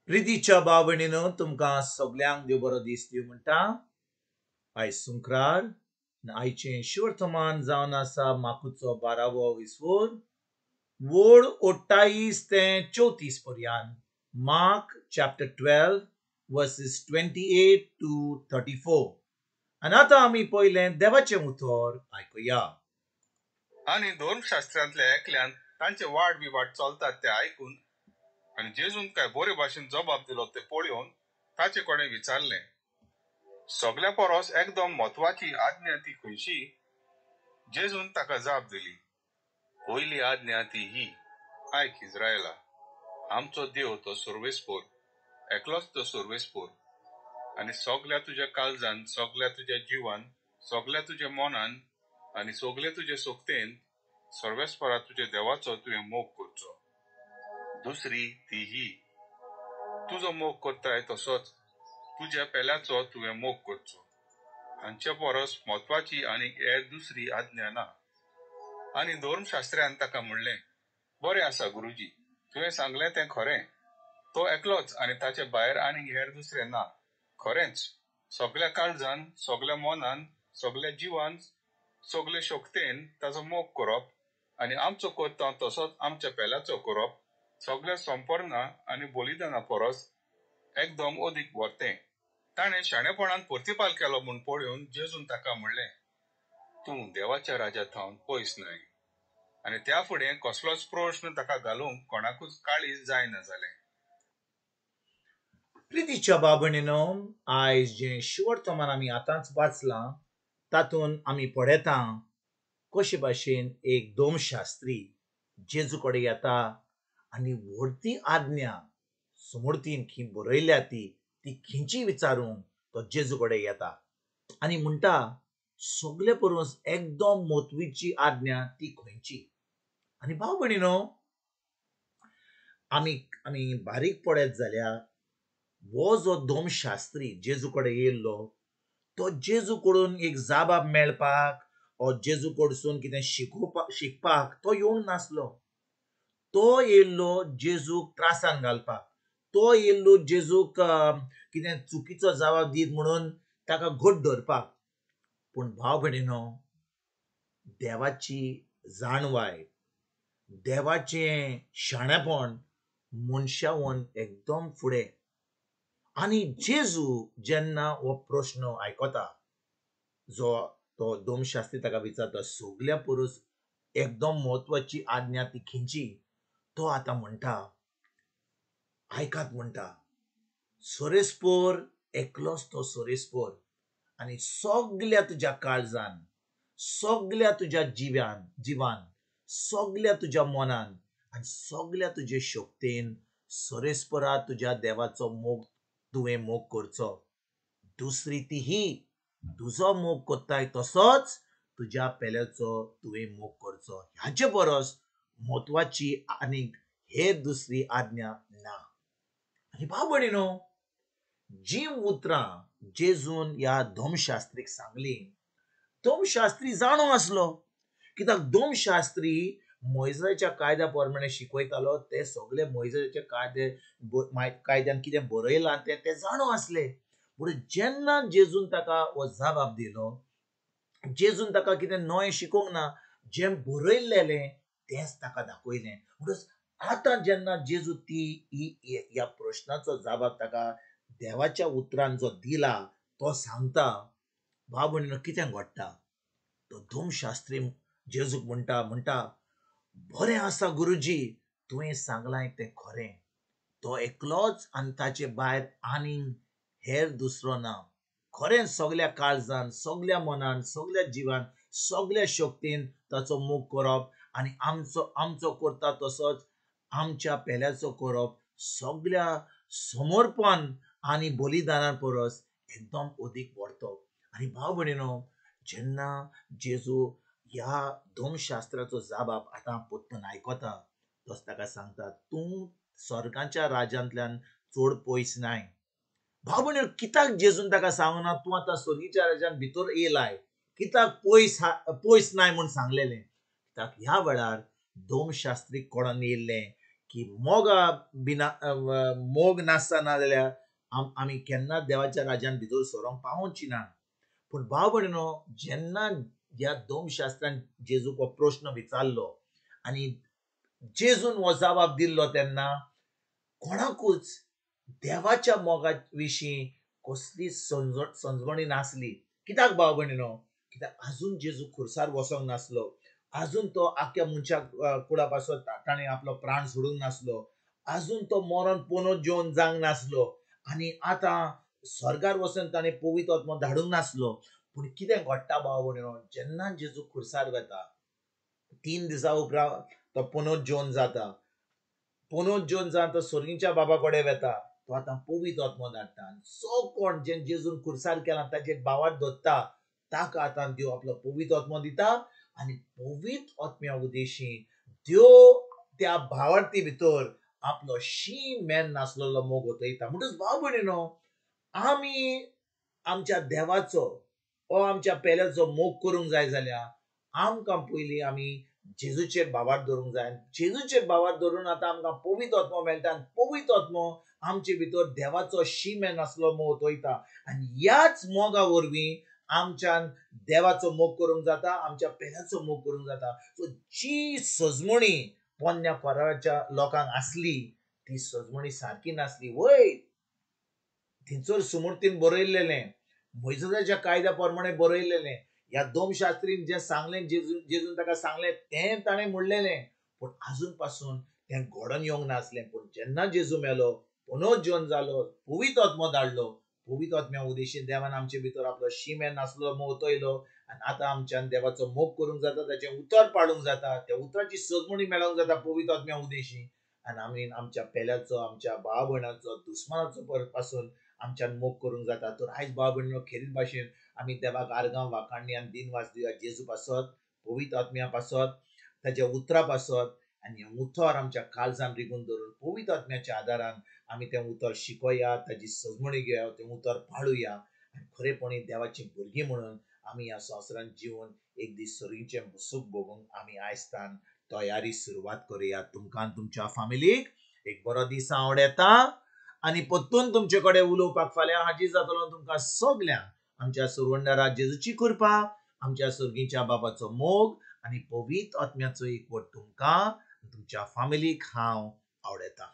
प्रितीच्या भाव भयणीनो, तुमकां सगल्यांक देव बरो दीस दिवं म्हणटा. आयज सुंक्रार, आयचें शिवर्तमान जावन आसा माकुचो 12वो विसवोर, वोड 28 ते 34 पर्यंत. Mark chapter 12 verses 28 to 34. आनी आतां आमी पयलें देवाचें उतर आयकुया. आनी धर्मशास्त्रांतल्या एकल्यान तांचे वाड विवाड चलतात ते आयकून आनी जेजून काय बरे भाशेन जबाब दिलो ते पळोवन ताचे कडेन विचारलें, सगल्या परस एकदम म्हत्वाची आज्ञा ती खंयची? जेजून ताका जाप दिली, पयली आज्ञा ती ही, आयक इस्रायला, आमचो देव तो सर्वेस्पोर, एकलोच तो सर्वेस्पोर, आनी सगल्या तुज्या काळजान, सगल्या तुज्या जिवान, सगल्या तुज्या मनान आनी सगले तुजे सोक्तेन सर्वेस्परा तुज्या देवाचो तुवें मोग करचो. दुसरी ती ही, तुजो मोग करताय तसोच तुज्या पेल्याचो तुवें मोग करचो. हांचे परस म्हत्वाची आनी हेर दुसरी आज्ञा ना. आनी धर्मशास्त्र्यान ताका म्हणलें, बरें आसा गुरुजी, तुवें सांगलें तें खरें, तो एकलोच आनी ताचे भायर आनी हेर दुसरें ना. खरेंच सगल्या काळजान, सगल्या मनान, सगल्या जिवान, सगले शक्तेन ताचो मोग करप आनी आमचो करता तसोच आमच्या पेल्याचो करप सगल्या संपर्णा आनी बलिदाना परस एकदम अदीक व्हरतें. ताणें शाणेपणान प्रतिपाल केलो म्हूण पळोवन जेजून ताका म्हणलें, तूं देवाच्या राजा थावन पयस न्हय. आनी त्या फुडें कसलोच प्रश्न ताका घालूंक कोणाकूच काळीज जायना जालें. प्रितीच्या बाबणीनो, आयज जें शिवर्तमान आमी आतांच वाचलां तातूंत आमी पळयता कशे भाशेन एक दोमशास्त्री जेजू कडेन येता आनी व्हडती आज्ञा समर्थीन खी बरयल्या ती ती खंयची विचारूंक तो जेजू कडेन येता आनी म्हणटा, सगले परस एकदम म्हत्वाची आज्ञा ती खंयची? आनी भाव भयणीनो, आमी आमी बारीक पळयत जाल्यार हो जो दोमशास्त्री जेजू कडेन येयल्लो तो जेजू कडून एक जाबाब मेळपाक ओ जेजू कडसून कितें शिकपाक तो येवंक नासलो. तो येयल्लो जेजूक त्रासान घालपाक, तो येयल्लो जेजूक कितें चुकीचो जबाब दीत म्हणून ताका घट धरपाक. पूण भाव भयणीनो, देवाची जाणवाय, देवाचें शाणेपण मनशावन एकदम फुडें. आनी जेजू जेन्ना हो प्रश्न आयकता जो तो दोमशास्त्री ताका विचारता, सगल्या परस एकदम म्हत्वाची आज्ञा ती खंयची, तो आतां म्हणटा, आयकात म्हणटा, सोरेस्पोर एकलोच तो सोरेस्पोर, आनी सगल्या तुज्या काळजान, सगल्या तुज्या जिवान, सगल्या तुज्या मनान आनी सगल्या तुजे शक्तेन सोरेस्पोरा तुज्या देवाचो मोग तुवें मोग करचो. दुसरी ती ही, तुजो मोग करताय तसोच तुज्या पेल्याचो तुवें मोग करचो. हाचे परस म्हत्वाची आनीक हेर दुसरी आज्ञा ना. आनी भाव भयणीनो, जी उतरां जेजून ह्या धर्मशास्त्रीक सांगली, धर्मशास्त्री जाणो आसलो, कित्याक धर्मशास्त्री मोयजाच्या कायद्या प्रमाणे शिकयतालो, ते सगळे मोयजाच्या कायद्यान कितें बरयलां तें ते जाणो आसले. पूण जेन्ना जेजून ताका हो जबाब दिलो, जेजून ताका कितें नवें शिकोवंक ना, जें बरयल्लें तेंच ताका दाखयलें. म्हणटच आतां जेन्ना जेजू ती ह्या प्रश्नाचो जबाब ताका देवाच्या उतरान जो दिला तो सांगता, भाव भयणीनो कितें घडटा, तो धर्मशास्त्री जेजूक म्हणटा, बरें आसा गुरुजी, तुवें सांगलां तें खरें, तो एकलोच आनी ताचे भायर आनीक हेर दुसरो ना. खरें सगल्या काळजान, सगल्या मनान, सगल्या जिवान, सगल्या शक्तीन ताचो मोग करप आनी आमचो करता तसोच आमच्या पेल्याचो करप सगल्या समर्पण आनी बलिदाना परस एकदम अदीक व्हरतो. आनी भाव भयणीनो, जेन्ना जेजू ह्या धर्मशास्त्राचो जबाब आतां परतून आयकता, तसो ताका सांगता, तूं स्वर्गाच्या राज्यांतल्यान चड पयस नाय. भाव भयणीनो, कित्याक जेजून ताका सांगना तूं आतां स्वर्गीच्या राज्यान भितर येयलाय, कित्याक पयस नाय म्हूण सांगलेलें? कित्याक ह्या वेळार धर्मशास्त्री कोणान येयल्लें की मोगा बिना मोग नासतना जाल्यार आमी केन्नाच देवाच्या राज्यान भितर सरोंक पावोवची ना. पूण भाव भयणीनो, जेन्ना ह्या धर्मशास्त्रान जेजूक हो प्रश्न विचारलो आनी जेजून हो जवाब दिल्लो तेन्ना कोणाकूच देवाच्या मोगा विशीं कसली समजणी नासली. कित्याक भाव भयणीनो? कित्याक आजून जेजू खुर्सार वचोंक नासलो, आजून तो आख्या मनशाक कुडा पासत ताणें आपलो प्राण सोडूंक नासलो, आजून तो मरण पोनोत जेवन जावंक नासलो आनी आतां स्वर्गार वचून ताणें पवित्र आत्मो धाडूंक नासलो. पूण कितें घडटा भाव भयणीनो, जेन्ना जेजू खुर्सार वता 3 दिसां उपरांत तो पोनोत जेवन जाता, पोनोत जेवन जावन तो स्वर्गीच्या बाबा कडेन वता, तो आतां पवित्र आत्मो धाडटा. सो कोण जें जेजून खुर्सार केला ताचेर भावार्थ धरता ताका आतां देव आपलो पवित्र आत्मो दिता आनी पवित्र आत्म्या उद्देशी देव त्या भावार्थी भितर आपलो शीं मेन नासलेलो मोग ओतयता. म्हणटच भाव भयणीनो, आमी आमच्या देवाचो ओ आमच्या पेल्याचो मोग करूंक जाय जाल्यार आमकां पयलीं आमी जेजूचेर भावार्थ धरूंक जाय. जेजूचेर भावार्थ धरून आतां आमकां पवित्र आत्मो मेळटा आनी पवित्र आत्मो आमचे भितर देवाचो शीं मेन नासलो मोग ओतयता आनी ह्याच मोगा वरवीं आमच्यान देवाचो मोग करूंक जाता, आमच्या पेल्याचो मोग करूंक जाता. सो जी सजमणी पोन्न्या कराराच्या लोकांक आसली ती सजमणी सारकी नासली. वय थंयसर सुमूर्तीन बरयल्लेलें, मोयजेसाच्या कायद्या प्रमाणे बरयल्लेलें, ह्या धर्मशास्त्रीन जें सांगलें जेजून ताका सांगलें तें ताणें म्हणलेलें, पूण आजून पासून तें घडोवन येवंक नासलें. पूण जेन्ना जेजू मेलो, पुनोत जेवन जालो, पवित्र आत्मो धाडलो, पवित्र आत्म्या उद्देशीन देवान आमचे भितर आपलो शीं मेन नासलो मोग ओतयलो आनी आतां आमच्यान देवाचो मोग करूंक जाता, ताचें उतर पाळूंक जाता, त्या उतराची सजमणी मेळोंक जाता पवित्र आत्म्या उद्देशी. आनी आमी आमच्या पेल्याचो, आमच्या भाव भयणाचो, दुस्मानाचो पासून आमच्यान मोग करूंक जाता. तर आयज भाव भयणीनो, खेरीत भाशेन आमी देवाक आर्गां वाखाणणी आनी दिनवास दिवया जेजू पासत, पवित्र आत्म्या पासत, ताच्या उतरा पासत. आनी हें उतर आमच्या काळजान रिगून धरून पवित्र आत्म्याच्या आदारान आमी तें उतर शिकोया, ताची सजमणी घेवया, तें उतर पाळुया आनी खरेपणी देवाचीं भुरगीं म्हणून आमी ह्या संवसारांत जिवन एक दीस सर्गीचें सूख भोगूंक आमी आयजतान तयारी सुरवात करुया. तुमकां तुमच्या फामिलीक एक बरो दीस आवडटा आनी परतून तुमचे कडेन उलोवपाक फाल्यां हाजीर जातलो. तुमकां सगल्यांक आमच्या सुरवंडारा जेजूची कृपा, आमच्या सर्गीच्या बाबाचो मोग आनी पवित्र आत्म्याचो एकवट तुमकां तुमच्या फामिलीक हांव आवडटा.